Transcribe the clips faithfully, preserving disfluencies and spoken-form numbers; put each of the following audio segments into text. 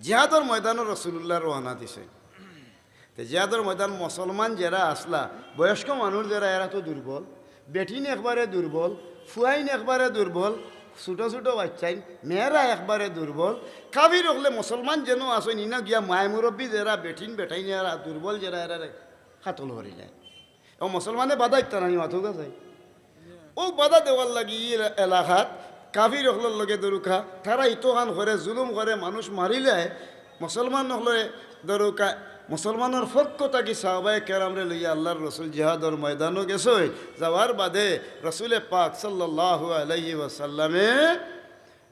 জিহাদর ময়দানো রসুলুল্লাহ রওয়ানা দিছইন। তে জিহাদর ময়দান মুসলমান যেরা আছলা, বয়স্ক মানুষ যেরা, এরা তো দুর্বল, বেটিন একবারে দুর্বল, ফুয়াইন একবারে দুর্বল, ছোট ছোট বাইচ্চাইন, মেয়েরা একবারে দুর্বল। কাফির অকলে মুসলমান যেনো আছইন, ইনো গিয়া মায় মুরব্বি যেরা, বেটিন বেটাইন এরা দুর্বল যেরা, এরারে কাতল করিলাইন। অউ মুসলমানে বাধা দিতা নায়, মাতউক্কা চাই। অউ বাধা দেওয়ার লাগি ই এলা-, এলাকাত কাফির অকলর লগে দরুকা, তারা ইতোখান করে, জুলুম করে, মানুষ মারিলায়, মুসলমান অকলরে দরুকা, মুসলমানর পক্ষ থাকি সাহাবায়ে কেরামরে লইয়া আল্লার রসুল জিহাদর ময়দানো গেছইন। যাওয়ার বাদে রসুলে পাক সাল্লাল্লাহু আলাইহি ওয়াসাল্লামে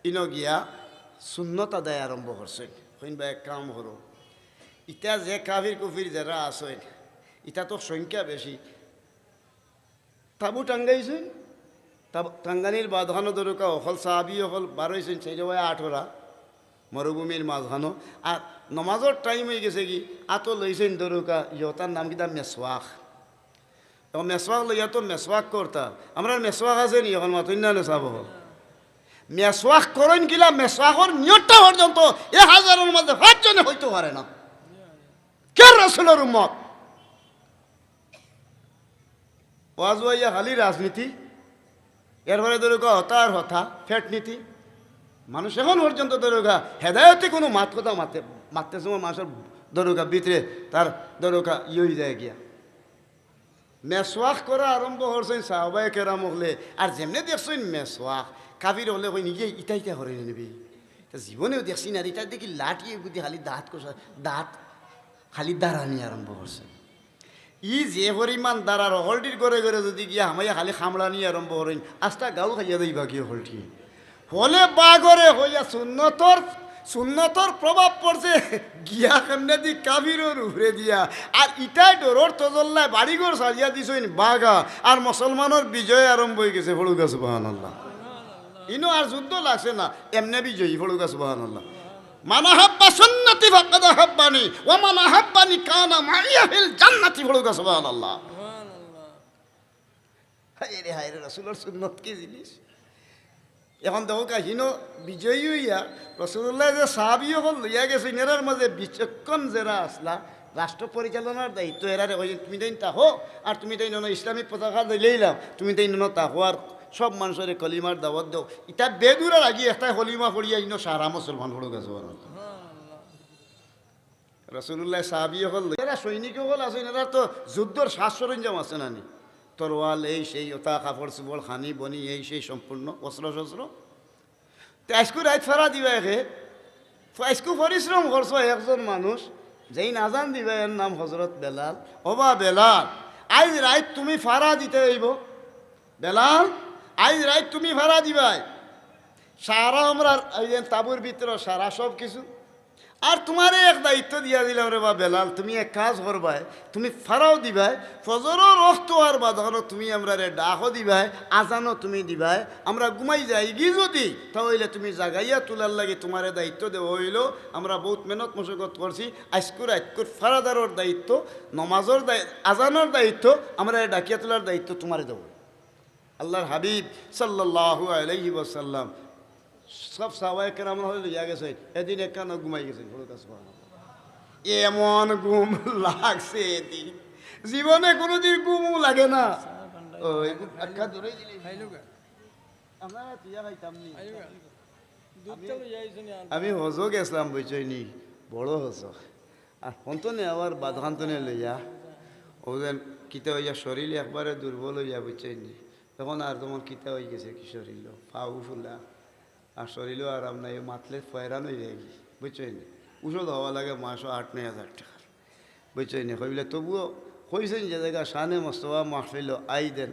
ইনো গিয়া সুন্নত আদায় আরম্ভ করছইন। কইন বা এক কাম করো, ইতা যে কাফির কুফির যেরা আছইন, ইতা তো সংখ্যা বেশি, তাবু টাঙ্গাইছইন। তাব-, টাঙ্গানির বাদখানো দরুকা অকল সাহাবি অকল বারইছইন, চাইরে বায় আটরা মরুভূমির মাঝখানো। আর নমাজর টাইম অইগেছে কি, আতো লইছইন দরুকা, ইয়তার নাম কিতা, মেসওয়াক। অখন মেসওয়াক লইয়া তো মেসওয়াক করতা। আমরার মেসওয়াক আছে নি? অখন মাতইন না নে সাব অকল। মেসওয়াক করইন কিলা, মেসওয়াকর নিয়তটা পর্যন্ত এক হাজারর মাঝে পাঁচজনে কইতো পারে না। কে রসুলর উম্মত? ওয়াজ অইয়া খালি রাজনীতি, এরপরে দরুকা হতা আর হতা, পেট নীতি। মানুষ অখন পর্যন্ত দরুকা হেদায়তি কুনু মাত কথা মাতে, মাততে সময় মানুষর দরুকা ভিতরে তার দরুকা ই অইযায় গিয়া। মেসওয়াক করা আরম্ভ করছইন সাহাবায়ে কেরাম অকলে, আর যেমনে দেখছইন মেসওয়াক, কাফির অকলে কইন, "ইয়ে, ইতা ইতা করে নিবি।" তে জীবনেও দেখছি না, ইতা দেখি লাঠিয়ে গুদি খালি দাঁত কষা, দাঁত খালি দাঁড়ানি আরম্ভ করছে। ই যে পরিমাণ দাঁড়ার, অকলটির ঘরে ঘরে যুদি গিয়া হামাইয়া খালি কামড়ানি আরম্ভ করইন, আস্তা গাউ খাইয়া দেই বাকি অকলটি। অকলে বাগরে কইয়া সুন্নতর, সুন্নতর প্রভাব পড়ছে গিয়া কেমনেদি কাফিরর উপরে দিয়া। আর ইতায় ডরর তজল্লায় বাড়িঘর ছাড়িয়া দিছইন বাগা, আর মুসলমানর বিজয় আরম্ভ অইগেছে। পড়ুক্কা সুবহানাল্লাহ। ইনো আর যুদ্ধ লাগছে না, এমনে বিজয়ী। পড়ুক্কা সুবহানাল্লাহ। মান আহাব্বা সুন্নতি ফাকাদ আহাব্বানি, ওয়া মান আহাব্বানি কানা মাইয়া ফিল জান্নাতি। পড়ুক্কা সুবহানাল্লাহ। হায় রে, হায় রে, রসুলর সুন্নত কি জিনিস? অখন দেখউক্কা, হিনো বিজয়ী অইয়া রসুলুল্লায় যে সাহাবি অকল লইয়া গেছইন, এরার মাঝে বিচক্ষণ যেরা আছলা, রাষ্ট্র পরিচালনার দায়িত্ব, এরারে কইছইন, "তুমি তাইন থাকো, আর তুমি তাইন অনো ইসলামী পতাকা দিলাইলাম, তুমি তাইন অনো থাকো, আর সব মানুষরে কলিমার দাওয়াত দেও।" ইতা বেদুরার আগে একটায় কলিমা পড়িয়া ইনো সারা মুসলমান। পড়ুক্কা সুবহানাল্লাহ। রসুলুল্লায় সাহাবি অকল লইয়া, এরা সৈনিক অকল আছইন, এরা তো যুদ্ধর সাজ সরঞ্জাম আছে না নি, তরোয়াল, এই সেই, অতা কাপড় চুপড়, খানি বনি, এই সেই সম্পূর্ণ অস্ত্র শস্ত্র। তে আইজকু রাইত ফারা দিবায় কে, আইজকু পরিশ্রম করছো একজন মানুষ, যেইন আজান দিবায়, এর নাম হজরত বেলাল। "ও বা বেলাল, আইজ রাইত তুমি ফারা দিতে অইবো। বেলাল, আইজ রাইত তুমি ফারা দিবায়।" সারা আমরার এই যে তাবুর ভিতরে সারা সব কিছু। আর তুমারে এক দায়িত্ব দিয়া দিলাম রে বা বেলাল, তুমি এক কাজ করবায়, তুমি ফারাও দিবায়, ফজরর অক্ত আর বাদখানো তুমি আমরারে ডাকও দিবায়, আজানও তুমি দিবায়। আমরা ঘুমাই যাইগি যুদি, তা অইলে তুমি জাগাইয়া তুলার লাগি তুমারে দায়িত্ব দেওয়া অইলো। আমরা বউত মেহনত মশক্কত করছি, আইজকুর আইজকুর ফারাদারর দায়িত্ব, নমাজর দায়-, আজানর দায়িত্ব, আমরারে ডাকিয়া তুলার দায়িত্ব তুমারে দেওয়া অইলো। আল্লার হাবিব সাল্লাল্লাহু আলাইহি ওয়াসাল্লাম সব সাহাবায়ে কেরাম অকলরে লইয়া গেছইন, এদিন একখানো ঘুমাই গেছইন। পড়ুক্কা সুবহানাল্লাহ। এমন ঘুম লাগছে এদিন, জীবনে কুনুদিন ঘুমও লাগে না। ওই, আক্কা দূরে দিলে। আপনারা তুইয়া খাইতাম নি। আমি হজো গেছলাম, বুঝছইন নি, বড় হজো। আর হন্তনে আবার বাদখান্তনে লইয়া, অউ যেন কিতা অইয়া শরীল একবারে দুর্বল অইয়া, বুঝছইন নি। অখন আর যেমন কিতা অইগেছে, কি শরীল, পাও ফুলা, আর শরীলও আরাম নাই, মাতলে ফয়রান অইযায়গি, বুঝছইন নি। ঔষধ খাওয়া লাগে মাসো আট নয় হাজার টেকার, বুঝছইন নি। কইলে তবুও কইছইন যে জাগা শানে মোস্তফা মাহফিলো আইদেন,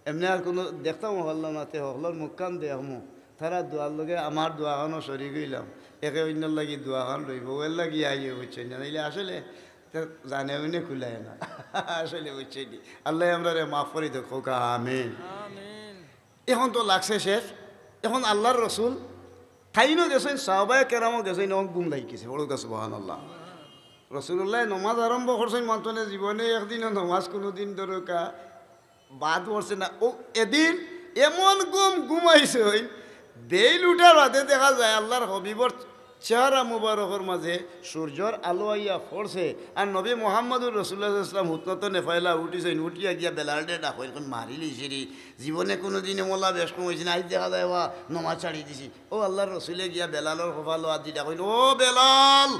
এমনে আর কুনু দেখতাম পারলাম না, তে হকলর মুখখান দেখমু। তারার দোয়ার লগে আমার দোয়াখানও শরিক অইলাম। একে অইন্যর লাগি দোয়াখান লইবো, এর লাগি আইও, বুঝছইন না? নাইলে আসলে তে জানে অইনে খুলায় না। আসলে বুঝছইন নি? আল্লায় আমরারে মাফ করি দেউক, কউক্কা আমিন। আমিন। অখন তো লাগছে শেষ। অখন আল্লার রসুল তাইনও গেছইন, সাহাবায়ে কেরামও গেছইন, অখন ঘুম লাগি গেছে। পড়ুক্কা সুবহানাল্লাহ। রসুলুল্লায় নমাজ আরম্ভ করছইন, মাতনে জীবনে একদিনও নমাজ কুনুদিন ধরুক্কা বাদ পড়ছে না। অউ এদিন এমন ঘুম ঘুমাইছইন, বেইল উঠার বাদে দেখা যায় আল্লার হাবিবর চেহারা মুবারকর মাঝে সূর্যর আলো আইয়া পড়ছে, আর নবী মুহাম্মদুর রাসূলুল্লাহ সাল্লাল্লাহু আলাইহি ওয়াসাল্লাম হুতনাত নেফাইলা উঠিছইন, উঠিয়া গিয়া বেলালরে ডাকইন, কইন, "মারিলিছি রে, জীবনে কুনুদিন এমলা বেশকম অইছে না, আইজ দেখা যায় বা নমাজ ছাড়ি দিছি।" অউ আল্লার রসুলে গিয়া বেলালর কপালো আত দি ডাকইন, "ও বেলাল,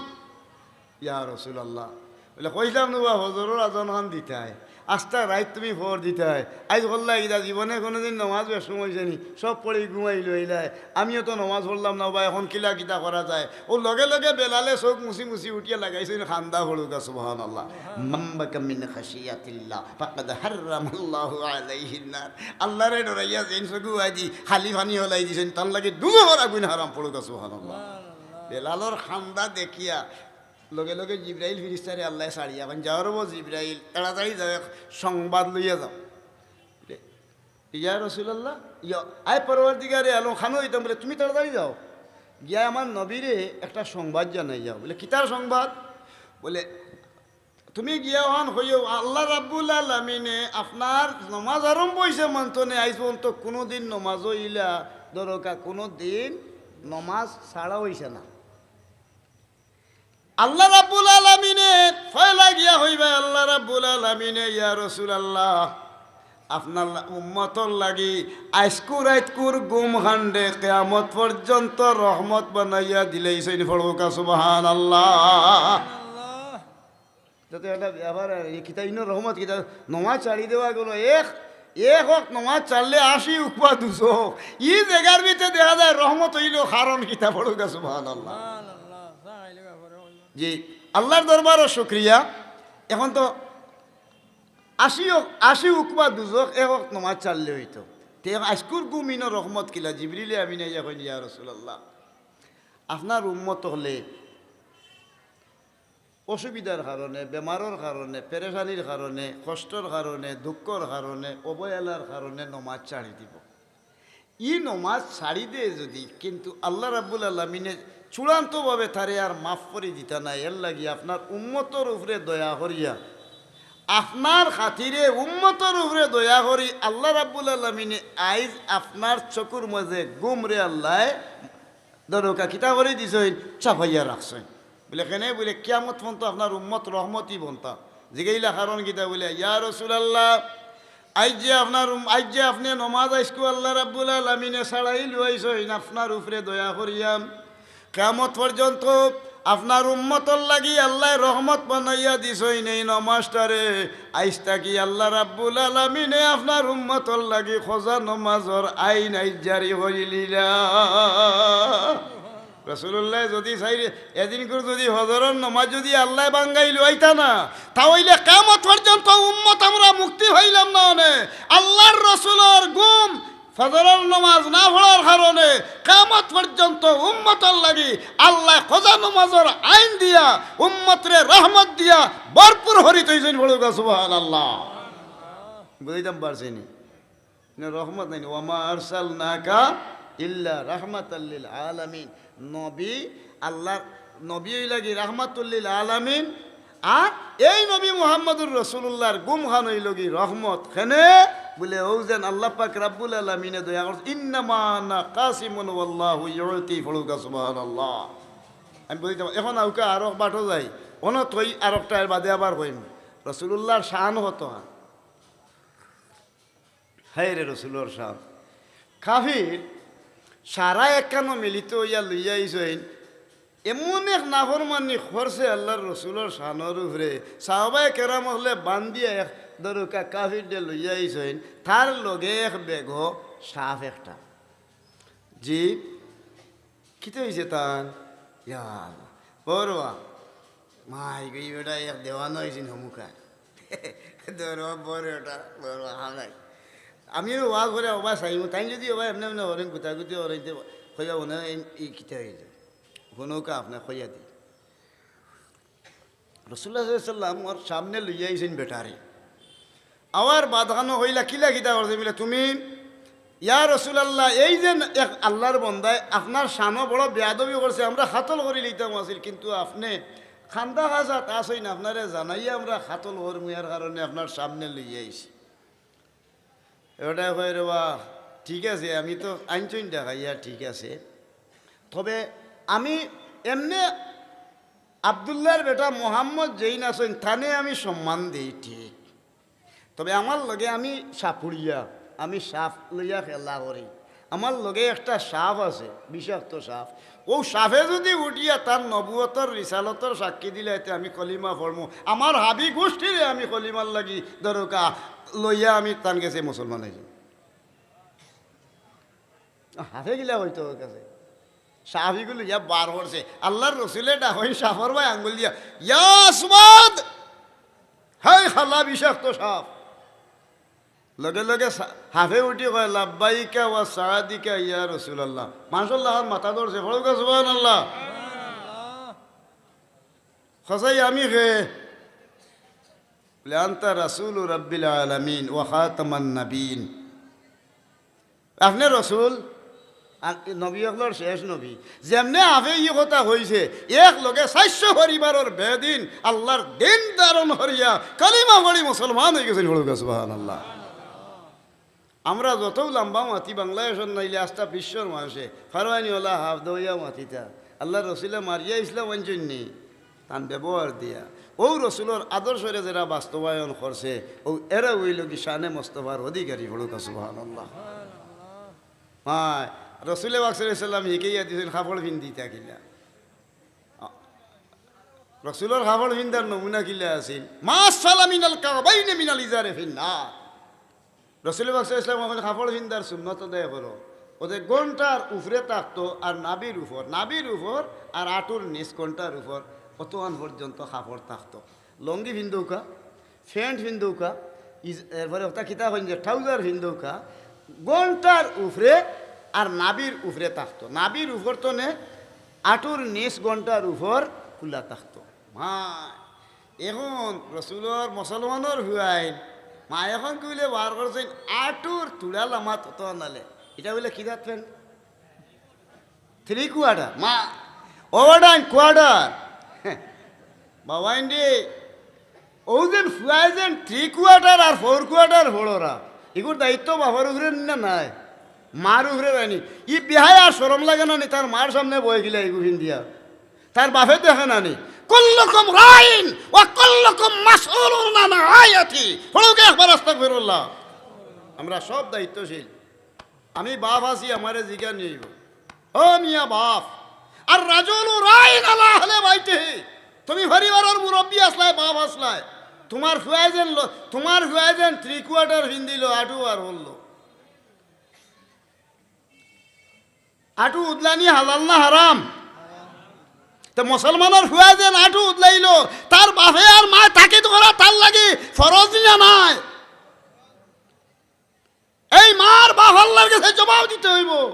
ইয়া রাসূলুল্লাহ।" বলে, "কইছলাম নু বা ফজরর আজান খান দিতায়, আস্তা রাইত তুমি ফর দিতায়, আইজ করলায় কিতা, জীবনে কুনুদিন নমাজ বেশকম অইছে নি, সব পড়ি ঘুমাইলাইলায়, আমিও তো নমাজ পড়লাম না বা, এখন কিলা কিতা করা যায়?" অউ লগে লগে বেলালে চউখ মুছি মুছি উঠিয়া লাগাইছইন কান্দা, পড়ুক্কা সুবহানাল্লাহ। "মান বাকা মিন খাশিয়াতিল্লাহ ফাকাদ হাররামাল্লাহু আলাইহিন নার।" আল্লারে ডরাইয়া যেইন চউখো আদি খালি পানি ফালাই দিছইন, তান লাগি দুজখর আগুইন হারাম, পড়ুক্কা সুবহানাল্লাহ। বেলালর কান্দা দেখিয়া লগে লগে জিব্রাইল ফিরিস্তারে আল্লায় ছাড়িয়া কইন, "যাও রে বা জিব্রাইল, তাড়াতাড়ি যাও, এক সংবাদ লইয়া যাও।" বলে, "ইয়া রাসূলুল্লাহ, ইয়া, আয় পরওয়ারদিগারে আলম, কানো অইতাম?" বলে, "তুমি তাড়াতাড়ি যাও, গিয়া আমার নবীরে একটা সংবাদ জানাইয়া আও।" বলে, "কিতার সংবাদ?" বলে, "তুমি গিয়া অখান কইও, আল্লাহ রাব্বুল আলামিনে আপনার নমাজ আরম্ভ অইছে মানতনে, আইজ পর্যন্ত কুনুদিন নমাজ অইলা, দরকা কুনুদিন নমাজ ছাড়া অইছে না।" আল্লাহ রাব্বুল আলামিনে পয়লা গিয়া কইবায়, "আল্লাহ রাব্বুল আলামিনে, ইয়া রাসূলুল্লাহ, আপনার লা-, উম্মতর লাগি আইজকুর রাইতকুর ঘুম খানরে কিয়ামত পর্যন্ত রহমত বানাইয়া দিলাইছইন।" পড়ুক্কা সুবহানাল্লাহ। যাতে এটা আবার এই কিতা ইনো রহমত কিতা, নমাজ ছাড়ি দেওয়া গেল, এক, এক ওয়াক্ত নমাজ ছাড়লে আশি উকবা দুজখ। ই জাগার ভিতরে দেখা যায় রহমত অইলো, কারণ কিতা? পড়ুক্কা সুবহানাল্লাহ। জি, আল্লার দরবারো শুকরিয়া। এখন তো আশি উ-, আশি উকবা দুজখ এক ওয়াক্ত নমাজ ছাড়লে অইতো। তে আইজকুর ঘুম ইনো রহমত কিলা? জিবরিলে আমিনে আইয়া কইন, "ইয়া রাসূলুল্লাহ, আপনার উম্মত অকলে অসুবিধার কারণে, বেমারর কারণে, পেরেশানির কারণে, কষ্টর কারণে, দুঃখর কারণে, অবহেলার কারণে নমাজ ছাড়ি দিবো। ই নমাজ ছাড়ি দেয় যুদি, কিন্তু আল্লাহ রাব্বুল আলামিনে চূড়ান্তভাবে তারে আর মাফ করি দিতা নায়। এরলাগি আপনার উম্মতর উপরে দয়া করিয়া, আপনার খাতিরে উম্মতর উপরে দয়া করি আল্লাহ রাব্বুল আলামিনে আইজ আপনার চকুর মাঝে ঘুমরে আল্লায় দরকা কিতা করি দিছইন, চাপাইয়া রাখছইন।" বলে, "কেনে?" বলে, "কিয়ামত পর্যন্ত আপনার উম্মত রহমতি বনতা।" জিগাইলা, "কারণ কিতা?" বলে, "ইয়া রাসূলুল্লাহ, আইজ যে আপনার উম-, আইজ যে আপনে নমাজ আইজকু আল্লাহ রাব্বুল আলামিনে ছাড়াই লইছইন আপনার উপরে দয়া করিয়া, কিয়ামত পর্যন্ত আপনার উম্মতর লাগি আল্লায় রহমত বানাইয়া দিছইন এই নমাজটারে। আইজ থাকি আল্লাহ রাব্বুল আলামিনে আপনার উম্মতর লাগি কজা নমাজর আইন আইজ জারি করিলিলা।" রাসূলুল্লায় যুদি চাইরে, এদিনকুর যুদি ফজরর নমাজ যুদি আল্লায় ভাঙ্গাই লইতা না, তা অইলে কিয়ামত পর্যন্ত উম্মত আমরা মুক্তি পাইলাম না অনে। আল্লার রসুলর ঘুম, ফজরর নমাজ না পড়ার কারণে কিয়ামত পর্যন্ত উম্মতর লাগি আল্লায় কজা নমাজর আইন দিয়া, উম্মতরে রহমত দিয়া ভরপুর করি থইছইন। পড়ুক্কা সুবহানাল্লাহ। বুঝাইতাম পারছি নি? না, রহমত নাই নি। "ওয়া মা আরসালনাকা ইল্লা রাহমাতাল লিল আলামিন।" নবী, আল্লার নবী অইলাগি রাহমাতুল লিল আলামিন, আর এই নবী মুহাম্মদুর রাসূলুল্লাহর ঘুমখান অইলোগি রহমত। কেনে? বলে, অউ যেন আল্লাহ পাক রাব্বুল আলামিনে দয়া করছইন, "ইন্নামা আনা কাসিমুন ওয়াল্লাহু ইউতি।" পড়ুক্কা সুবহানাল্লাহ। আমি বুঝাইতাম, এখন আউক্কা আরক বাটো যাই, অনো থই আরকটা এর বাদে আবার কইমু। রাসূলুল্লাহর শান কত? হায় রে রসুলর শান। কাফির সারা একখানো মিলিত অইয়া লইয়া আইছইন, এমন এক নাফরমানি করছে আল্লার রসুলর শানর উপরে। সাহাবায়ে কেরাম অকলে বান্দিয়া এক দরকা কাফিররে লইয়া আইছইন, তার লগে এক ব্যাগো সাপ একটা। জি, কিতা অইছে তান? ইয়া আল্লাহ। বড় বা, মাই গো, ই বেটা এক দেওয়ানা অইছে নমুকার। দরবা বড় ওটা, বড় হালাই। আমি ওই ওয়াজ করে ওবা চাইমু, তাইন যুদি ওবা এমনে এমনে করেন, গুতাগুতি করেন, তে কইবা, "ওনা এই, এই কিতা অইল?" হুনউক্কা আপনে কইয়া দি। রাসূলুল্লাহ সাল্লাল্লাহু আলাইহি ওয়াসাল্লাম ওর সামনে লইয়া আইছইন বেটারে। আওয়ার বাদখানো কইলা, "কিলা কিতা করছে?" বলে, "তুমি, ইয়া রাসূলুল্লাহ, এই যে এক আল্লার বন্দায় আপনার শানো বড় বেয়াদবি করছে, আমরা কাতল করিলিতাম আছিল, কিন্তু আপনে কান্দা কাজাত আছইন, আপনারে জানাইয়া আমরা কাতল করমু, এর কারণে আপনার সামনে লইয়া আইছি।" এটায় কয়, "রে বা, ঠিক আছে, আমি তো আনছইন দেখাইয়া, ঠিক আছে, তবে আমি এমনে আব্দুল্লাহর বেটা মোহাম্মদ যেইন আছইন, তানে আমি সম্মান দেই ঠিক, তবে আমার লগে আমি সাপুড়িয়া, আমি সাপ লইয়া খেলা করি। আমার লগে একটা সাপ আছে, বিষাক্ত সাপ। অউ সাপে যুদি উঠিয়া তার নবুয়তর রিসালতর সাক্ষী দিলে, এতে আমি কলিমা পড়মু, আমার হাবি গুষ্টিরে আমি কলিমার লাগি দরকা লইয়া আমি তান গেছে মুসলমান অইছি। হাফে গিলা অইতো ওর কাছে। সাহাবিগুলো ইয়া বার করছে। আল্লাহর রসুলে ডাকইন সাফর ভাই আঙ্গুল দিয়া, "ইয়া আসওয়াদ, হাই খালা বিষাক্ত সাপ।" লগে লগে সা-, হাফে উঠি কয়, "লাব্বাইকা ওয়া সাদিকা ইয়া রাসূলুল্লাহ।" মানষর লাখান মাথা ধরছে, পড়ুকা সুবহানাল্লাহ। খসাই আমি খে, বলে, "আনতা রাসূলু রাব্বিল আলামিন ওয়া খাতামান নাবিয়িন।" আপনে রসুল, আর নবী অকলর শেষ নবী। যেমনে হাফে ই কথা কইছে, এক লগে চাইরশো পরিবারর বেদিন আল্লাহর দিন ধারণ করিয়া কলিমা পড়ি মুসলমান অইগেছইন। পড়ুকা সুবহানাল্লাহ। আমরা যতউ লাম্বা মাতি বাংলাদেশর নাইলে আস্তা বিশ্বর মানষে ফারওয়ানি ওলা হাফ দইয়া মাতিতা। আল্লাহর রসুলে মারিয়া ইসলাম আনছইন নি? তান ব্যবহার দিয়া। অউ রসুলর আদর্শরে যেরা বাস্তবায়ন করছে, অউ এরা অইলো কি শানে মোস্তফার অধিকারী। পড়ুকা সুবহানাল্লাহ। হায়, রসুলে পাক সাল্লাল্লাহু আলাইহি ওয়াসাল্লাম হিকাইয়া দিছইন কাপড় ফিন্দিতা কিলা। রসুলর কাপড় ফিন্দার নমুনা কিলা আছিল? "মা আসফালা মিনাল কাবাইনি মিনাল ইজারি ফিন্নার।" রসুল পাক সাল্লাল্লাহু আলাইহি ওয়াসাল্লাম কইন, "কাপড় ফিন্দার সুন্নত আদায় করো।" অউ যে ঘন্টার উপরে থাকতো আর নাভির উপর, নাভির উপর আর আটুর নিচ ঘন্টার উপর, অতখান পর্যন্ত কাপড় থাকতো। লুঙ্গি ফিন্দৌকা, প্যান্ট ফিন্দৌকা, ইজ-, এরপরে অতা কিতা কইন যে trouser ফিন্দৌকা, ঘন্টার উপরে আর নাভির উপরে থাকতো। নাভির উপর তনে আটুর নিচ ঘন্টার উপর খুলা থাকতো। মা, এখন রসুলর মুসলমানর পুয়াইন, মা এখন কইলে বার করছইন আটুর তুড়া লামাত অত আনালে। ইটা অইলে কি জাত প্যান্ট? Three quarter, মা, over and quarter। বাবাইন রে, অউ যেন পুয়ায় যেন three quarter আর four quarter পড়রা, ইগুর দায়িত্ব বাপর উপরে নি না নাই? মার উপরে নায় নি? ই বেহায়া আর শরম লাগে না নি? তার মার সামনে বয় গিলা ইগু ফিন্দিয়া। তার বাপে দেখে না নি? "কুল্লুকুম রাইন ওয়া কুল্লুকুম মাসউলুন আন রাইয়াতি।" পড়ুকা একবার আস্তাগফিরুল্লাহ। আমরা সব দায়িত্বশীল। আমি বাপ আছি, আমারে জিগানি অইবো। ও মিয়া বাপ, আর রাজুলু রাইন আলা আহলে বাইতিহি, তুমি পরিবারর মুরব্বি আছলায়, বাপ আছলায়, তুমার পুয়ায় যেন ল-, তুমার পুয়ায় যেন three quarter ফিন্দিলো, আটু বার করলো। আটু উদলানি হালাল না হারাম? তে মুসলমানর পুয়ায় যেন আটু উদলাইলো, তার বাপে আর মায় তাকিদ করা তার লাগি ফরজ নি না নাই? এই মার বাপ আল্লাহর গেছে জবাব দিতে অইবো।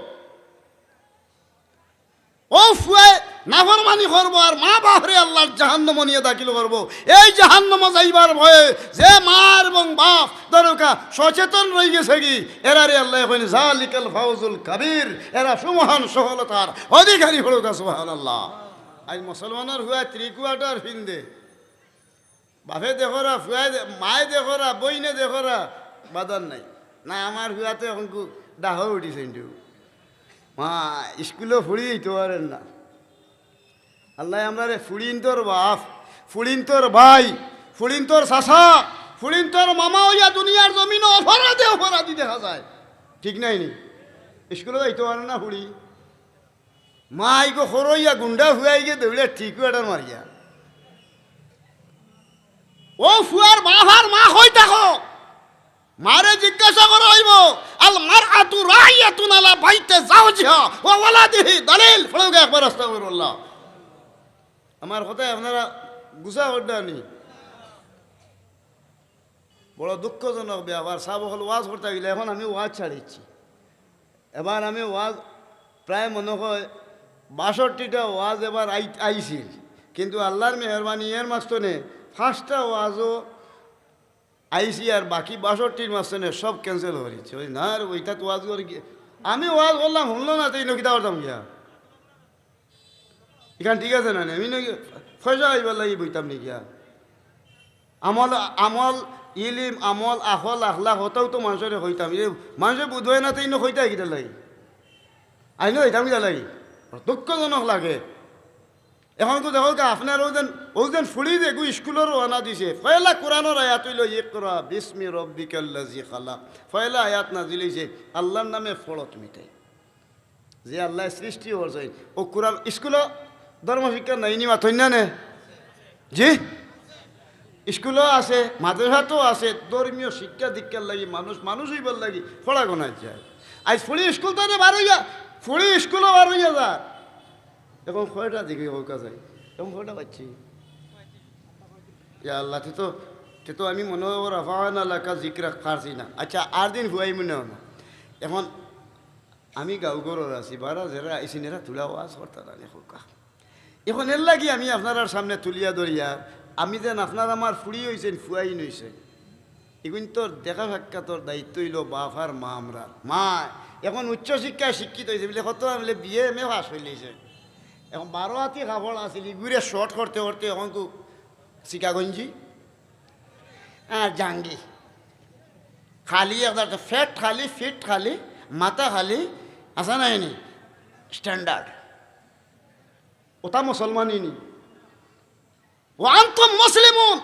অউ পুয়ায় নাফরমানি করবো আর মা বাপরে আল্লাহর জাহান্নামো নিয়া দাখিল করবো। এই জাহান্নামো যাইবার ভয়ে যে মা এবং বাপ দরকা সচেতন রইগেছে গি, এরারে আল্লায় কইন, "যালিকাল ফাউজুল কাবীর", এরা সুমহান সফলতার অধিকারী। পড়ুকা সুবহানাল্লাহ। আইজ মুসলমানর পুয়ায় three quarter ফিন্দে। বাপে দেখরা, পুয়ায় দে-, মায় দেখরা, বইনে দেখরা, বাজার নাই। না, আমার পুয়া তো এখন কু-, ডাহো উঠিছে কিন্তু। মা, স্কুলো ফুড়ি দিতে পারেন না। আল্লায় আমরারে ফুড়িন্তর বাপ, ফুড়িন্তর ভাই, ফুড়িন্তর চাচা, ফুড়িন্তর মামা অইয়া দুনিয়ার জমিনো অপরাধে অপরাধী দেখা যায়। ঠিক নায় নি? স্কুলো যাইতে পারে না ফুড়ি। মাইগো খরইয়া গুন্ডা পুয়াইগে দৌড়ে three quarter মারিয়া। অউ পুয়ার বাপ আর মা কই থাকো? মারে জিজ্ঞাসা করা অইবো, "আল মারআতু রাইয়াতুন আলা বাইতি যাওজিহা ওয়া ওয়ালাদিহি।" দলিল, পড়ুকা একবার আস্তাগফিরুল্লাহ। আমার কথায় আপনারা গুছা কররা নি? বড় দুঃখজনক ব্যাপার, সাব অকল ওয়াজ করতা গিলা, এখন আমি ওয়াজ ছাড়িছি। এবার আমি ওয়াজ প্রায় মনে হয় বাষট্টিটা ওয়াজ এবার আই-, আইছিল, কিন্তু আল্লাহর মেহেরবানি এর মাঝখানে পাঁচটা ওয়াজও আইছি আর বাকি বাষট্টির মাঝখানে সব cancel করিছে। ওই না রে, ওইটা তো ওয়াজ করি কি-, আমি ওয়াজ করলাম, হুনলো না, তো ইনো কিতা করতাম গিয়া? ইখান ঠিক আছে না নি? আমি নাকি পয়সা আইবার লাগি বইতাম নি গিয়া? আমল, আমল, ইলিম, আমল, আখল, আখলাক, অতাউ তো মানষরে কইতাম। এ মানষে বুঝে না, তো ইনো কইতা কিতা লাগি? আইনো কইতাম কিতা লাগি? দুঃখজনক লাগে। এখন তো দেখো গা, আপনার ওজন, ওজন ফুড়ি দেখো স্কুলো রওনা দিছে, পয়লা কোরআনর আয়াত অইলো, "ইকরা বিসমি রব্বিকাল্লাযী খালাক।" পয়লা আয়াত নাজিল অইছে, "আল্লাহর নামে পড়ো তুমি তাই।" যে আল্লায় সৃষ্টি করছইন, ও কোরআন স্কুলো ধর্মশিক্ষা নাই নি মাতইন না নে? জি? স্কুলো আছে, মাদ্রাসাতো আছে, ধর্মীয় শিক্ষা দীক্ষার লাগি মানুষ, মানুষ অইবার লাগি পড়া গনায় যায়। আইজ ফুড়ি স্কুল থাকি বার অইয়া, ফুড়ি স্কুলো বার অইয়া যায়। এখন কয়টা দিকে ওর কাছে? এখন কয়টা বাজছে? ইয়া আল্লাহ, তে তো, তে তো আমি মনে হয় রাফা'না লাকা যিকরাক পারছি না। আচ্ছা, আর দিন হুয়াই মনে হয় না। এখন আমি গাঁও ঘরর আছি, বারা যেরা আইছইন এরা তুলা ওয়াজ করতা জানে খোকা। এখন এর লাগি আমি আপনারার সামনে তুলিয়া ধরিয়ার, আমি যেন আপনার আমার ফুড়ি অইছইন, ফুয়াইন অইছইন। ইগুইন্তর দেখা সাক্ষাতর দায়িত্ব অইলো বাপ আর মা আমরার। মা এখন উচ্চ শিক্ষায় শিক্ষিত অইছে, বুলে কত বুলে বিএ এমএ পাস অইলিছে। এখন বারো আতি কাপড় আছিল, ইগুরে শর্ট করতে করতে এখন কু সিকাগঞ্জি আর জাঙ্গি। খালি একদার তো ফ্যাট খালি, ফিট খালি, মাথা খালি, আছে না এনি? স্ট্যান্ডার্ড। ওটা মুসলমানই নি। "ওয়া আনতুম মুসলিমুন।"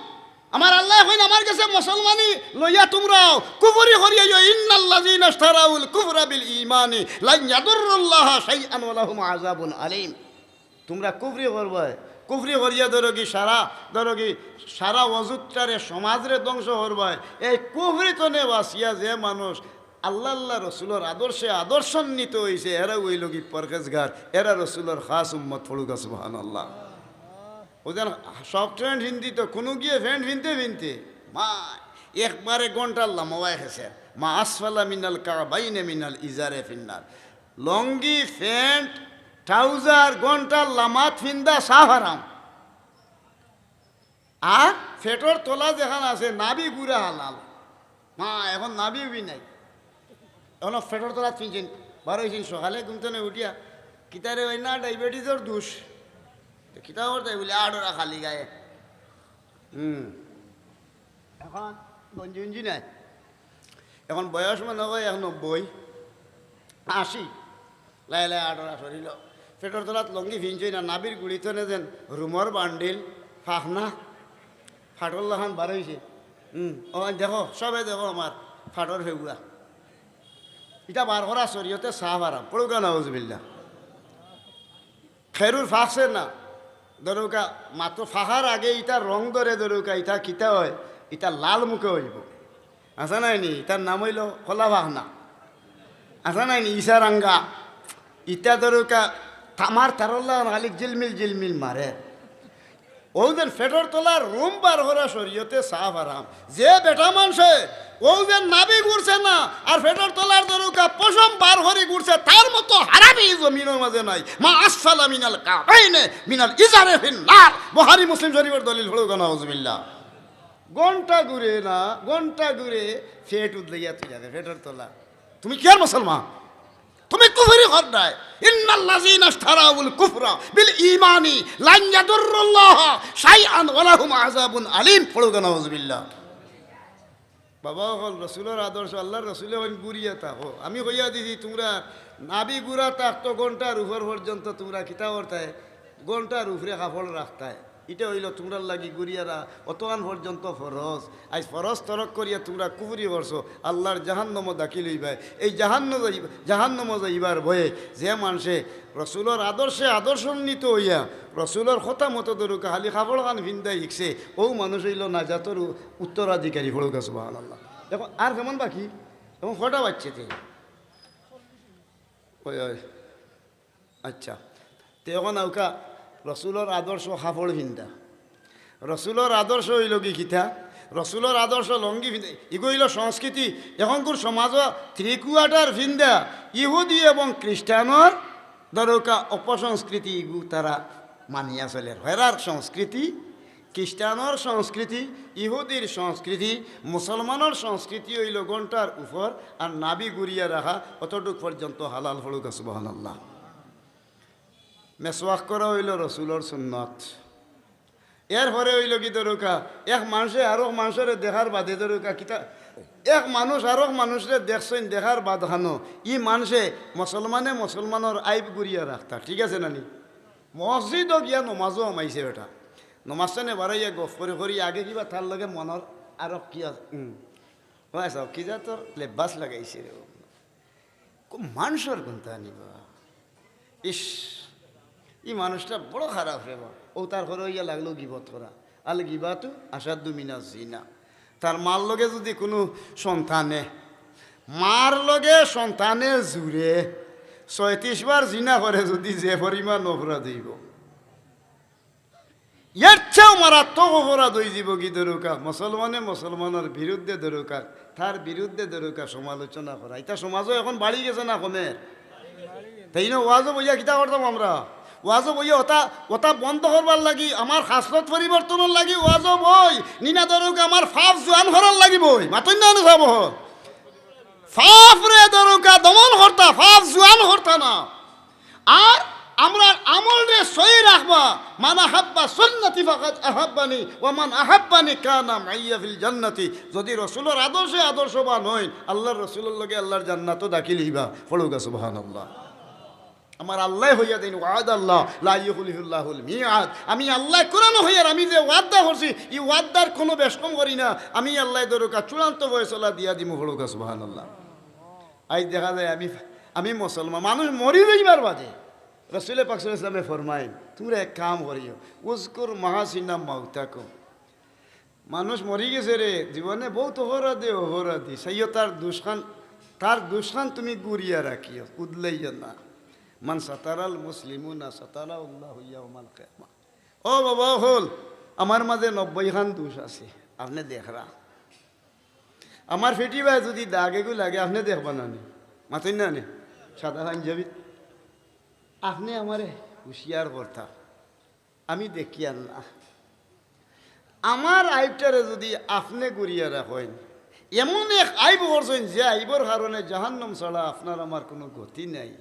আমার আল্লায় কইন, "আমার গেছে মুসলমানি লইয়া তুমরাও কুফরি করিয়া ইও, ইন্নাল্লাযীনা ইশতারাউল কুফরা বিল ঈমানি লান ইয়াদুররুল্লাহা শাইআন ওয়া লাহুম আযাবুন আলীম।" তুমরা কুফরি করবায়, কুফরি করিয়া ধরো কি সারা, ধরো কি সারা ওয়াজুদটারে সমাজরে ধ্বংস করবায়। এই কুফরি তনে বাঁচিয়া যে মানুষ আল্লাহ, আল্লাহ রসুলর আদর্শে আদর্শান্বিত অইছে, এরা অইলো কি পরহেজগার, এরা রসুলর খাস উম্মত। পড়ুকা সুবহানাল্লাহ। ওজন সফট প্যান্ট ফিনতি তো, কুনু গিয়ে প্যান্ট ফিনতে ফিনতে, মা, একবারে ঘন্টার লামাওয়ায় গেছে। "মা আসফালা মিনাল কাবাইনে মিনাল ইজারে ফিন্নার।" লঙ্গি, প্যান্ট, ট্রাউজার, ঘন্টার লামাত ফিন্দা সাফ হারাম। আর পেটর তলা যেখান আছে, নাভি গুড়া হালাল। মা, এখন নাভি উভি নাই। এখন পেটর তলাত ফিনছইন, বার অইছইন সকালে ঘুম তনে উঠিয়া, "কিতারে ভাই না, ডায়াবেটিসর দোষ।" তো কিতা করতে বুলে, "আড়রা খালি গায়ে।" হুম। এখন গঞ্জি উঞ্জি নাই। এখন বয়স মনে হয় এক নব্বই, আশি। লায় লায় আড়রা শরীল। পেটর তলাত লঙ্গি ফিনছইন না, নাভির গুড়ি তনে যেন রুমর বান্ডিল, ফাখনা, ফাটর লাখান বার অইছে। হুম, ও দেখো, সবে দেখো আমার ফাটর ফেউয়া। ইটা বার করা শরীয়তে সাফ হারাম। পড়ুকা নাউজুবিল্লাহ। খেরুর ফাকছে না, ধরুকা মাত্র ফাকার আগে ইটা রং ধরে, ধরুকা ইটা কিতা হয়, ইটা লাল মুখে অইবো। আছে নাই নি? ইটার নাম অইলো খোলা ফাখনা। আছে নাই নি? ইসারাঙ্গা। ইটা ধরুকা তামার তারর লাখান খালি ঝিলমিল ঝিলমিল মারে। অউ যেন পেটর তলার রুম বার করা শরীয়তে সাফ হারাম। যে বেটা মানষে অউ যেন নাভি গুড়ছে না, আর পেটর তলার ধরুকা পশম বার করি গুড়ছে, তার মতো হারামি ই জমিনর মাঝে নাই। মা আসফালা মিনাল কাবাইনে মিনাল ইজারে ফিন্নার। বুখারী মুসলিম শরীফর দলিল। পড়ুকা নাউজুবিল্লাহ। ঘন্টা ঘুরে না, ঘন্টা ঘুরে পেট উদলাইয়া তুই যাবে, পেটর তলা। তুমি কিয়ার মুসলমান? তুমি কুফরি কররায়। ইন্নাল্লাযীনা ইশতারাউল কুফরা বিল ঈমানি লান ইয়াদুররুল্লাহা শাইআন ওয়া লাহুম আযাবুন আলীম। পড়ুকা নাউজুবিল্লাহ। বাবা অকল, রসুলর আদর্শ, আল্লাহর রসুলে কইন ঘুরিয়া থাকো। আমি কইয়া দিছি, তুমরা নাভি গুড়া থাকতো ঘন্টার উপর পর্যন্ত তুমরা কিতা করতায়? ঘন্টার উপরে কাপড় রাখতায়। ইটা অইলো তুমরার লাগি ঘুরিয়ারা অতখান পর্যন্ত ফরজ। আইজ ফরজ তরক করিয়া তুমরা কুফরি করছো, আল্লাহর জাহান্নামো দাখিল অইবায়। এই জাহান্নামো যাইবা-, জাহান্নামো যাইবার ভয়ে যে মানষে রসুলর আদর্শে আদর্শান্বিত অইয়া রসুলর কথা মতো ধরুকা খালি কাপড়খান ফিন্দা হিকছে, অউ মানুষ অইলো নাজাতর উ-, উত্তরাধিকারী। পড়ুকা সুবহানাল্লাহ। এখন আর কেমন বাকি? এখন কয়টা বাজছে তে? ওই, ওই। আচ্ছা, তে এখন আউকা রসুলর আদর্শ কাপড় ফিন্দা। রসুলর আদর্শ অইলো কি কিতা? রসুলর আদর্শ লঙ্গি ফিন্দা। ইগু অইলো সংস্কৃতি। এখনকুর সমাজো three quarter ফিন্দা ইহুদি এবং খ্রিস্টানর ধরুকা অপসংস্কৃতি, ইগু তারা মানিয়া চলের। হেরার সংস্কৃতি, খ্রিস্টানর সংস্কৃতি, ইহুদির সংস্কৃতি, মুসলমানর সংস্কৃতি অইলো ঘন্টার উপর আর নাভি ঘুরিয়া রাখা, অতটুক পর্যন্ত হালাল। পড়ুকা সুবহানাল্লাহ। মেসওয়াক করা অইলো রসুলর সুন্নত। এরপরে অইলো কি ধরুকা, এক মানষে আরক মানষরে দেখার বাদে ধরুকা, কিতা, এক মানুষ আরক মানুষরে দেখছইন, দেখার বাদ খানো, ই মানষে মুসলমানে মুসলমানর আইব ঘুরিয়া রাখতা, ঠিক আছে না নি? মসজিদো গিয়া নমাজো হামাইছে বেটা। নমাজ থানে বারাইয়া গফ করি করি আগে কিবা তার লগে মনর আরো কি আছে? হুম। ও আচ্ছা, কি যা তোর লেবাস লাগাইছে রে। খুব মানষর গুনতা নিবা। ইস, ই মানুষটা বড় খারাপ রে বা। ও তার ঘরে অইয়া লাগলো গিবত করা। আল গিবাতু আশাদ্দু মিনাজ জিনা। তার মার লগে যুদি কুনু সন্তানে, মার লগে সন্তানে জুড়ে ছয়ত্রিশ বার জিনা করে যুদি যে পরিমাণ অপরাধ অইবো, এর চেয়েও মারাত্মক অপরাধ অইযিবো কি দরকার, মুসলমানে মুসলমানর বিরুদ্ধে দরকার, তার বিরুদ্ধে দরকার সমালোচনা করা। ইতা সমাজো এখন বাড়ি গেছে না কমের? তাই না, ওয়াজো বইয়া কিতা করতাম আমরা? ওয়াজো বইয়া ওটা, ওটা বন্ধ করবার লাগি, আমার খাসলত পরিবর্তনর লাগি ওয়াজো বই। নিনা দরকার আমার ফাফ জুয়ান করার লাগি বই। মাতইন না, অনুভব। ফাফরে দরকার দমন করতা, ফাফ জুয়ান করতা না। আর আমরার আমলরে সহি রাখবা। মান আহাব্বা সুন্নতি ফাকাদ আহাব্বানি, ওয়া মান আহাব্বানি কানা মাইয়া ফিল জান্নাতি। যুদি রসুলর আদর্শে আদর্শবান অইন, আল্লার রসুলর লগে আল্লার জান্নাতো দাখিল অইবা। পড়ুকা সুবহানাল্লাহ। আমার আল্লায় কইয়া দেইন, ওয়াদাল্লাহ লা ইউখলিফুল্লাহুল মিআদ। আমি আল্লায় কুরআনো কইয়ার, আমি যে ওয়াদা করছি, ই ওয়াদার কুনু বেশকম করি না। আমি আল্লায় দরকার চূড়ান্ত ফয়সালা দিয়া দিমু। পড়ুকা সুবহানাল্লাহ। আইজ দেখা যায় আমি, আমি মুসলমান, মানুষ মরি যাইবার বাদে রসুলে পাক সাল্লাল্লাহু আলাইহি ওয়াসাল্লামে ফরমাইন, তুমরা এক কাম করিও, উযকুর মাহাসিনা মাউতাকুম। মানুষ মরি গেছে রে, জীবনে বউত অপরাধী, অপরাধী। চাইও তার দুষখান, তার দুষখান তুমি গুরিয়া রাখিও, উদলাইও না। মান সাতারাল মুসলিমুনা সাতারাহুল্লাহু ইয়াউমাল কিয়ামা। ও বাবা অকল, আমার মাঝে নব্বই খান দুষ আছে, আপনে দেখরা। আমার ফেটি বায় যুদি দাগ এগু লাগে, আপনে দেখবা না নি? মাতইন না নি? সাদা পাঞ্জাবি। আপনে আমারে হুঁশিয়ার করতা, আমি দেখিয়ার না। আমার আইবটারে যুদি আপনে গুরিয়া রাখইন, এমন এক আইব করছইন যে আইবর কারণে জাহান্নাম ছাড়া আপনার আমার কুনু গতি নাই।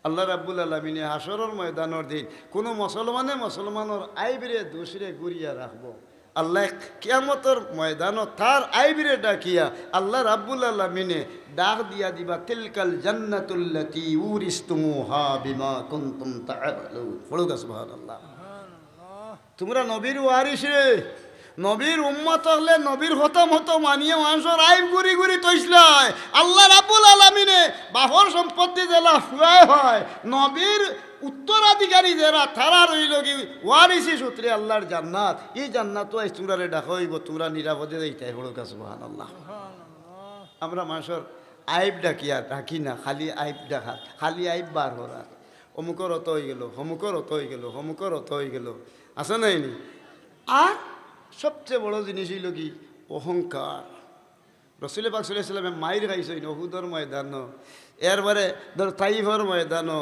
আল্লাহ রাব্বুল আলামিনে হাশরর ময়দানর দিন কুনু মুসলমানে মুসলমানর আইবরে দুষরে গুরিয়া রাখবো। আল্লায় কিয়ামতর ময়দানো তার আইবরে ডাকিয়া আল্লাহ রাব্বুল আলামিনে ডাক দিয়া দিবা, তিলকাল জান্নাতুল্লাতি উরিসতুমুহা বিমা কুনতুম তা'মালুন। পড়ুকা সুবহানাল্লাহ। তুমরা নবীর ওয়ারিস রে, নবীর উম্মত অকলে নবীর কথা মতো মানিয়া মানষর আইব গুরি গুরি থইছলায়। আল্লাহ রাব্বুল আলামিনে বাপর সম্পত্তি যেলা ফুয়ায় হয়, নবীর উত্তরাধিকারী যেরা, তারার অইলো গি ওয়ারিসি সূত্রে আল্লাহর জান্নাত। ই জান্নাতো আইজ তুমরারে ডাকা অইবো, তুমরা নিরাপদে যাইতায়। পড়ুকা সুবহানাল্লাহ। আমরা মানষর আইব ডাকিয়া রাখি না, খালি আইব ডাকার, খালি আইব বার করার। অমুকর অত অইগেলো, হমুকর অত অইগেলো, হমুকর অত অইগেলো। আছে নাইনি? আর সবচেয়ে বড় জিনিস অইলো কি? অহংকার। রসুলে পাক সাল্লাল্লাহু আলাইহি ওয়াসাল্লামে মাইর খাইছইন অহুদর ময়দানো, এরপরে ধর তাইফর ময়দানো,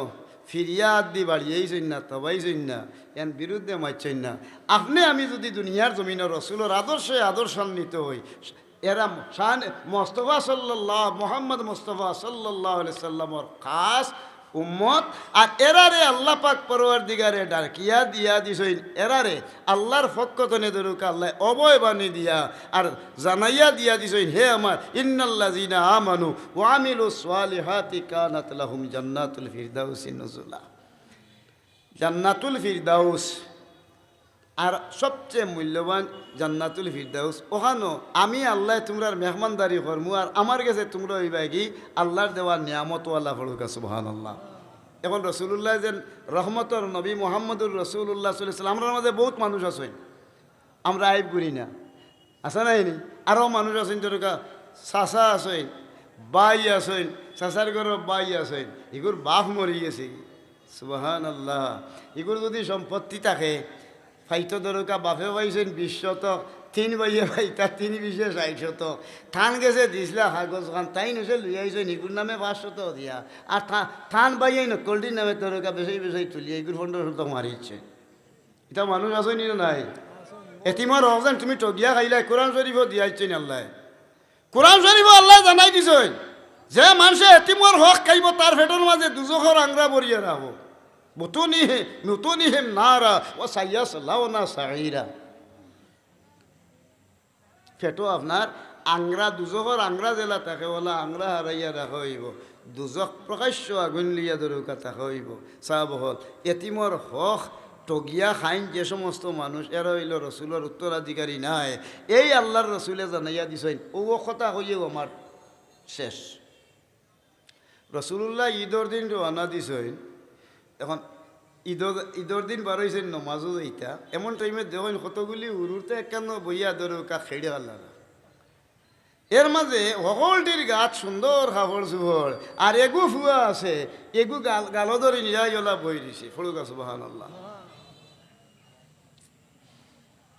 ফিরিয়া আদি বাড়িয়াইছইন না, তবাইছইন না, এন বিরুদ্ধে মারছইন না। আপনে আমি যুদি দুনিয়ার জমিনো রসুলর আদর্শে আদর্শান্বিত অই, এরা শান মোস্তফা সাল্লাল্লাহু, মোহাম্মদ মোস্তফা সাল্লাল্লাহু আলাইহি সাল্লামর খাস উম্মত, আর এরারে আল্লাহ পাক পরওয়ারদিগারে ডাকিয়া দিয়া দিছইন, এরারে আল্লাহর পক্ষ তনে দরুকা আল্লায় অভয় বাণী দিয়া আর জানাইয়া দিয়া দিছইন, হে আমার, ইন্নাল্লাযিনা আমানু ওয়া আমিলুস সালিহাতি কানাত লাহুম জান্নাতুল ফিরদাউসি নুজুলা। জান্নাতুল ফিরদাউস, আর সবচেয়ে মূল্যবান জান্নাতুল ফিরদাউস। অখানো আমি আল্লায় তুমরার মেহমানদারি করমু, আর আমার গেছে তুমরা অইবায় কি আল্লাহর দেওয়া নিয়ামতওয়ালা। পড়ুকা সুবহানাল্লাহ। এখন রসুলুল্লাহ যেন রহমতর নবী, মোহাম্মদুর রসুলুল্লাহ সাল্লাল্লাহু আলাইহি ওয়াসাল্লাম, আমরার মাঝে বউত মানুষ আছইন, আমরা আইব করি না, আছে নাইনি? আরও মানুষ আছইন, যেরকা চাচা আছইন, ভাই আছইন, চাচার ঘরর ভাই আছইন, ইগুর বাপ মরি গেছে। সুবহানাল্লাহ। ইগুর যুদি সম্পত্তি থাকে, পাইতো দরকা, বাপে পাইছইন বিশ শতক, তিন ভাইয়ে পাইতা, তিন বিশে ষাইট শতক। তান গেছে দিছলা কাগজ খান, তাইন অইছে লইয়া আইছইন, ইগুর নামে পাঁচ শতক দিয়া। আর তা-, তান ভাইয়ে নকলটির নামে দরকা বেশি বেশি তুলিয়া, ইগুর পনরো শতক মারিছে। ইতা মানুষ আছইন নি না নাই? এতিমর হক যেন তুমি ঠগিয়া খাইলায়, কোরআন শরীফো দিয়া আইছইন আল্লায়। কোরআন শরীফো আল্লায় জানাই দিছইন, যে মানষে এতিমর হক খাইবো, তার পেটর মাঝে দুজখর আংরা ভরিয়া রাখবো। বুতুনিহি-, বুতুনিহিম নারা ওয়া সায়াসলাউনা সাইরা। পেটো আপনার আংরা, দুজখর আংরা যেলা থাকে, অলা আংরা হারাইয়া রাখা অইবো। দুজখ প্রকাশ্য আগুইন লইয়া ধরুকা থাকা অইবো। সাব অকল, এতিমর হক ঠগিয়া খাইন যে সমস্ত মানুষ, এরা অইলো রসুলর উত্তরাধিকারী নায়। এই আল্লার রসুলে জানাইয়া দিছইন, অউ কথা কইয়াউ আমার শেষ। রসুলুল্লাহ ইদর দিন রওয়ানা দিছইন। এখন ইদর, ইদর দিন বার অইছইন নমাজো যাইতা। এমন টাইমে দেখইন কতগুলি হুরুতা একখানো বইয়া ধরুকা খেড়ি আল্লারা। এর মাঝে হকলটির গাত সুন্দর কাপড়-চুপড়, আর এগু ফুয়া আছে, এগু গাল-, গালো ধরি নিয়া ইলা বই রইছে। পড়ুকা সুবহানাল্লাহ।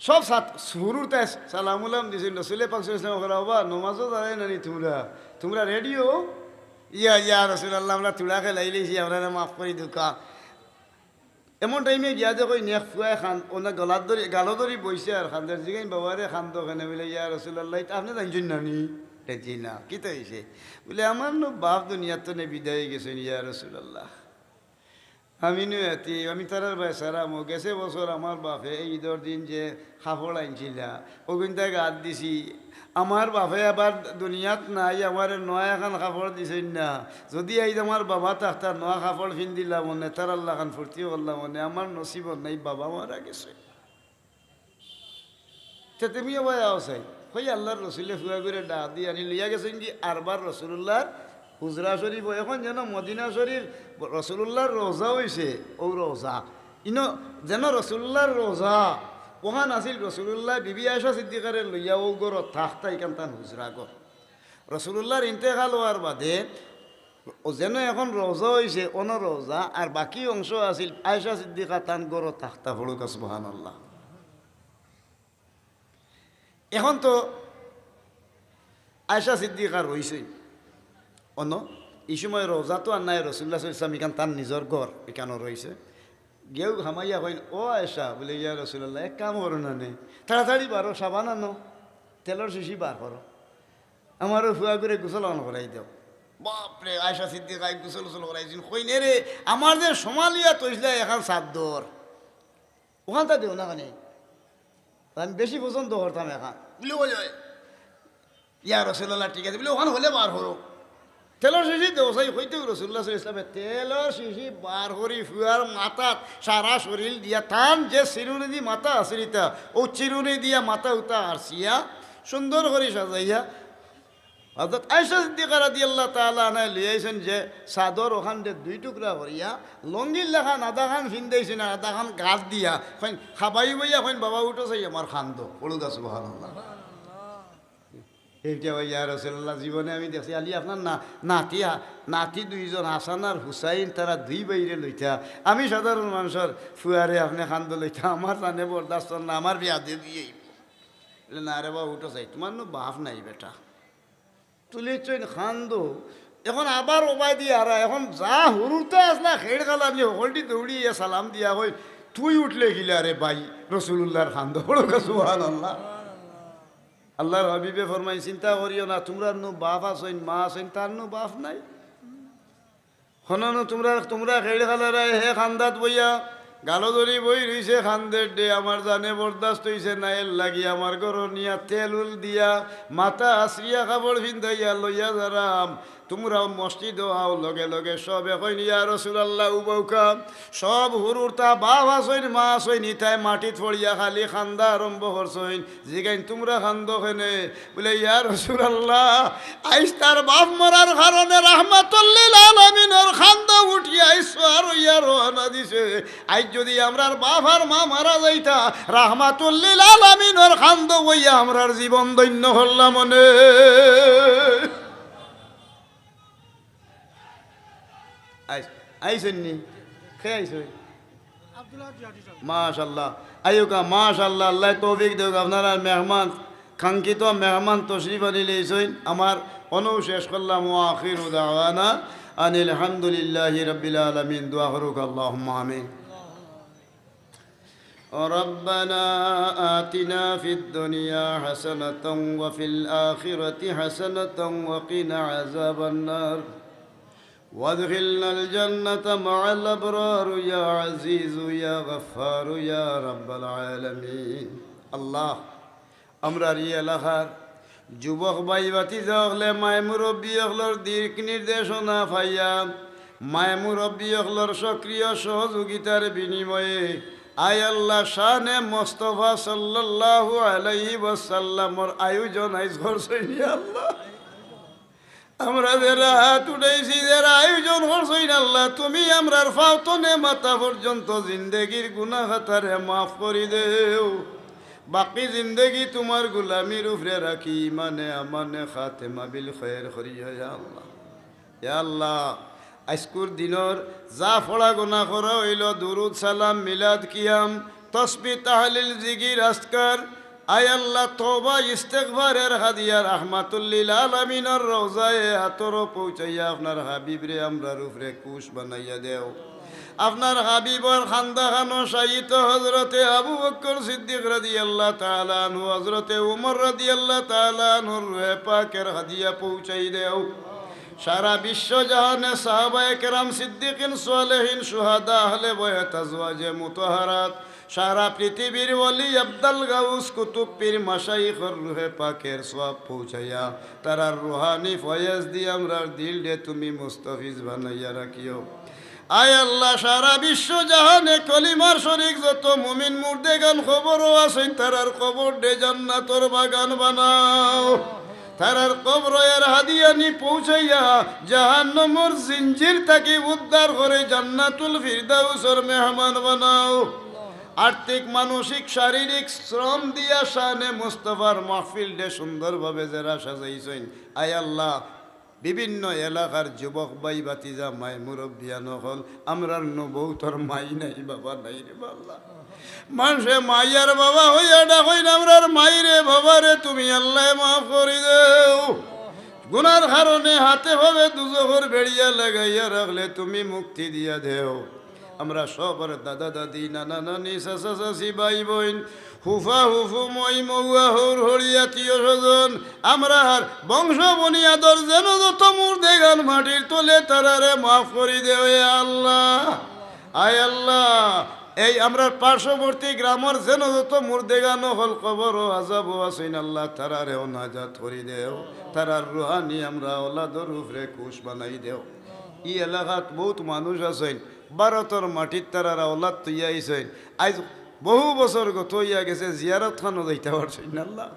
সব সাত-, হুরুতায় সালাম উলাম দিছইন, রসুলে পাক সাল্লাল্লাহু আলাইহি ওয়াসাল্লাম কইরা, "ওবা, নমাজো যাইরায় না নি তুমরা? তুমরা রেডি অও?" "ইয়া, ইয়া রাসুলুল্লাহ, আমরা থুড়া খেলাইলিছি, আমরারে মাফ করি দেউক্কা।" এমন টাইমে গিয়া দেখইন এক ফুয়ায় খান-, অনে গলাত ধরি, গালো ধরি বইছে আর কান্দের। জিগাইন, "বাবারে, কান্দো কেনে?" বুলে, "ইয়া রাসুলুল্লাহ, ইতা আপনে জানছইন না নি?" "তে জি না।" "কিতা অইছে?" বুলে, "আমার নু বাফ দুনিয়াত থনে বিদায় অইগেছইন, ইয়া রাসুলুল্লাহ। আমি নু এতিম, আমি তারার বায় সারা মো। গেছে বছর আমার বাফে এই ইদর দিন যে কাপড় আনছিলা, অগুইনতা গাত দিছি। আমার বাফে আবার দুনিয়াত নাই, আমারে নয়া একখান কাপড় দিছইন না। যুদি আইজ আমার বাবা থাকতা, নয়া কাপড় ফিন্দিলাম অনে, তারার লাখান ফুর্তিও করলাম অনে, আমার নসিবো নাই, বাবা মারা গেছে।" তে তুমি ওবায় আও চাই। কই আল্লার রসুলে ফুয়াগুরে ডাক দি আনি লইয়া গেছইন কি আরবার রসুলুল্লাহর হুজরা শরীফো। এখন যেন মদিনা শরীফ রসুলুল্লাহর রওজা অইছে, অউ রওজা। ইনো যেন রসুলুল্লাহর রওজা, অখান আছিল রসুলুল্লাহ বিবি আয়েশা সিদ্দিকারে লইয়া অউ ঘরো থাকতা, ইখান তান হুজরা ঘর। রসুলুল্লাহর ইন্তেকাল অওয়ার বাদে অউ যেন এখন রওজা অইছে, অনো রওজা, আর বাকি অংশ আছিল আয়েশা সিদ্দিকা তান ঘরো থাকতা। পড়ুকা সুবহানাল্লাহ। এখন তো আয়েশা সিদ্দিকা রইছইন অনো, ই সময় রওজা তো আর নাই, রসুলুল্লাহ সাল্লাল্লাহু আলাইহি ওয়াসাল্লাম ইখান তান নিজর ঘর, ইখানো রইছে। গেউ হামাইয়া কইন, "ও আয়েশা," বুলে, "ইয়া রাসুলুল্লাহ, এক কাম করো না নে, তাড়াতাড়ি বারো, সাবান আনো, তেলর শিশি বার করো, আমারও ফুয়াগুরে গোসল অখান করাই দেও।" বাপরে, আয়েশা সিদ্দিকায় গোসল গোসল করাইছইন। কইন, "এরে, আমার যে সোমালিয়া তৈজলা একখান চাদ্দর, অখানতা দেও না কেনে, আমি বেশি পছন্দ করতাম একখান।" বুলে, "ওই, ওই, ইয়া রাসুলুল্লাহ, ঠিক আছে।" বুলে, "অখান অইলে বার করো।" তেলর শিশি দেও চাই, কইতেউ রসুলুল্লাহ সাল্লাল্লাহু আলাইহি ওয়াসাল্লামে তেলর শিশি বার করি ফুয়ার মাথাত সারা শরীল দিয়া, তান যে চিরুনি দি মাথা আছড়িতা, অউ চিরুনি দিয়া মাথা উতা আছড়িয়া সুন্দর করি সাজাইয়া হযরত আয়েশা সিদ্দিকা রাদিয়াল্লাহু তাআলা আনহা লইয়া আইছইন যে চাদর, অখানরে দুই টুকরা করিয়া লুঙ্গির লাখান আধাখান ফিন্দাইছইন আর আধাখান গাত দিয়া কইন, খাবাই বইয়া কইন, "বাবা উঠো চাই, আমার কান্দো।" পড়ুকা সুবহানাল্লাহ। এইটা ভাই, ইয়া রাসুলুল্লাহ, জীবনে আমি দেখছি, আলী আপনার না-, নাতি হা-, নাতি দুইজন হাসান আর হুসাইন, তারা দুই ভাইরে লইতা। আমি সাধারণ মানষর ফুয়ারে আপনে কান্দো লইতা, আমার জানে বরদাস্ত অর না, আমার বেয়াদবি অইবো। বুলে, "না রে বাবা, উঠো চাই, তুমার নু বাফ নাই বেটা।" তুলিছইন কান্দো। এখন আবার ওবায়দি আরা, এখন যা হুরুতা আছলা, খেড় খালানি হকলটি দৌড়ি ইয়া সালাম দিয়া কইন, "তুই উঠলে কিলা রে ভাই, রসুলুল্লাহর কান্দো।" পড়ুকা সুবহানাল্লাহ। আল্লার হাবিবে ফরমাইন, "চিন্তা করিও না, তুমরার নু বাফ আছইন, মা আছইন, তার নু বাফ নাই।" হনো নু তুমরা, তুমরা খেড় খালারায়, হে কান্দাত বইয়া, গালো ধরি বই রইছে, কান্দের দে, "আমার জানে বরদাস্ত অইছে না, এরলাগি আমার ঘরো নিয়া তেল উল দিয়া, মাথা আছড়িয়া, কাপড় ফিন্দাইয়া লইয়া যারাম। তুমরাও মসজিদো আও।" লগে লগে সবে কইন, "ইয়া রাসুলুল্লাহ, উবাউক্কা।" সব হুরুতা বাফ আছইন, মা আছইন, ইতায় মাটিত পড়িয়া খালি কান্দা আরম্ভ করছইন। জিগাইন, "তুমরা কান্দো কেনে?" বুলে, "ইয়া রাসুলুল্লাহ, আইজ তার বাফ মরার কারণে রাহমাতুল লিল আলামিনর কান্দো উঠিয়া আইজ সওয়ার অইয়া রওয়ানা দিছে। আইজ যুদি আমরার বাফ আর মা মারা যাইতা, রাহমাতুল লিল আলামিনর কান্দো বইয়া আমরার জীবন ধন্য করলাম অনে।" আইস-, আইসইন নি? কে আইসইন? মাশাআল্লাহ। আইউক্কা, মাশাআল্লাহ, আল্লায় তৌফিক দেউক। আপনারার মেহমান, কাঙ্ক্ষিত মেহমান তশরিফ আনিলাইছইন। আমার অনউ শেষ করলাম, ওয়া আখিরু দাওয়ানা আনিল হামদুলিল্লাহি রাব্বিল আলামিন। দোয়া করুক, আল্লাহুম্মা আমিন। ربنا آتنا في الدنيا حسنة وفي الآخرة حسنة وقنا عذاب النار وأدخلنا الجنة مع الأبرار يا عزيز يا غفار يا رب العالمين. আল্লাহ, আমরার ই এলাকার যুবক ভাই ভাতিজা অকলে মায় মুরব্বি অকলর দিক নির্দেশনা পাইয়া, মায় মুরব্বি অকলর সক্রিয় সহযোগিতার বিনিময়ে, আয় আল্লাহ, শানে মোস্তফা সাল্লাল্লাহু আলাইহি ওয়াসাল্লামর আয়োজন আইজ করছইন, ইয়া আল্লাহ। আমরা যেরা হাত উঠাইছি, যেরা আয়োজন করছইন, আল্লাহ, তুমি আমরার পাও তনে মাথা পর্যন্ত জিন্দেগির গুনাহ খাতারে মাফ করি দেও। বাকি জিন্দেগি তুমার গুলামির উপরে রাখি, ইমানে আমানে খাতেমা বিল খয়ের করিও, ইয়া আল্লাহ। ইয়া আল্লাহ, আইজকুর দিনর যা পড়া গোনা করা অইলো, দুরুদ, সালাম, মিলাদ, কিয়াম, তসবিহ, তাহলিল, জিকির, আজকার, আয় আল্লাহ, তওবা, ইস্তেগফারের হাদিয়া রাহমাতুল্লিল আলামিনর রওজায়ে আতরো পৌঁছাইয়া আপনার হাবিবরে আমরার উপরে খুশ বানাইয়া দেও। আপনার হাবিবর খান্দাখানো শায়িত হযরতে আবু বকর সিদ্দিক রাদিয়াল্লাহু তাআলা আনহু, হযরতে উমর রাদিয়াল্লাহু তাআলা আনহুর রুহে পাকের হাদিয়া পৌঁছাই দেও। সারা বিশ্ব জাহানে সাহাবায়ে কেরাম, সিদ্দিকিন, সালেহিন, শুহাদা, আহলে বায়াত, আজওয়াজে মুতাহারাত, সারা পৃথিবীর ওলি, আবদাল, গাউস, কুতুব, পীর, মাশাইখর রুহে পাকের সওয়াব পৌঁছাইয়া, তারার রুহানি ফয়েজ দি আমরার দিলরে তুমি মুস্তাফিজ বানাইয়া রাখিও। আয় আল্লাহ, সারা বিশ্ব জাহানে কলিমার শরিক যত মুমিন মুর্দেগান কবরো আছইন, তারার কবররে জান্নাতর বাগান বানাও। তারার কবরো এর হাদিয়ানি পৌঁছাইয়া জাহান্নামর জিঞ্জির থাকি উদ্ধার করি জান্নাতুল ফিরদাউসর মেহমান বানাও। আর্থিক, মানসিক, শারীরিক শ্রম দিয়া শানে মুস্তফার মাহফিলরে সুন্দরভাবে যেরা সাজাইছইন, আয় আল্লাহ, বিভিন্ন এলাকার যুবক ভাই ভাতিজা, মায় মুরব্বিয়ান অকল, আমরার নু বউতর মাই নাই, বাবা নাই রে বা আল্লাহ। মানষে মাই আর বাবা অইয়া ডাকইন, আমরার মাইরে বাবারে তুমি আল্লায় মাফ করি দেও। গুনার কারণে হাতে পাওয়ে দুজখর বেড়িয়া লাগাইয়া রাখলে তুমি মুক্তি দিয়া দেও। আমরা সবর দাদা দাদি, নানা নানি, চাচা চাচি, ভাই বইন, ফুফা ফুফু, মই মউয়া, হউর হড়ি, আত্মীয় স্বজন, আমরার বংশ বুনিয়াদর যেন যত মুর্দেগান মাটির তলে, তারারে মাফ করি দেও, ইয়া আল্লাহ। আয় আল্লাহ, এই আমরার পার্শ্ববর্তী গ্রামর যেন যত মুর্দেগান অকল কবরো আজাবো আছইন, আল্লাহ, তারারেও নাজাত করি দেও। তারার রুহানি আমরা আওলাদর উপরে খুশ বানাই দেও। ই এলাকাত বউত মানুষ আছইন, ভারতর মাটিত তারার আওলাদ থইয়া আইছইন। আইজ বহু বছর গত অইয়া গেছে, জিয়ারত খানো যাইতা পারছইন না, আল্লাহ।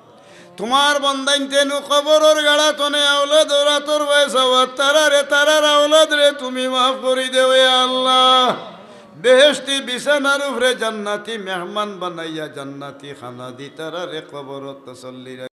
তুমার বন্দাইন্তে নু কবরর গাড়া তনে আওলাদর আতর বায় চাওয়াত, তারারে, তারার আওলাদরে তুমি মাফ করি দেও, ইয়া আল্লাহ। বেহেশতি বিছানার উপরে জান্নাতি মেহমান বানাইয়া জান্নাতি খানা দি তারারে কবরত তসল্লি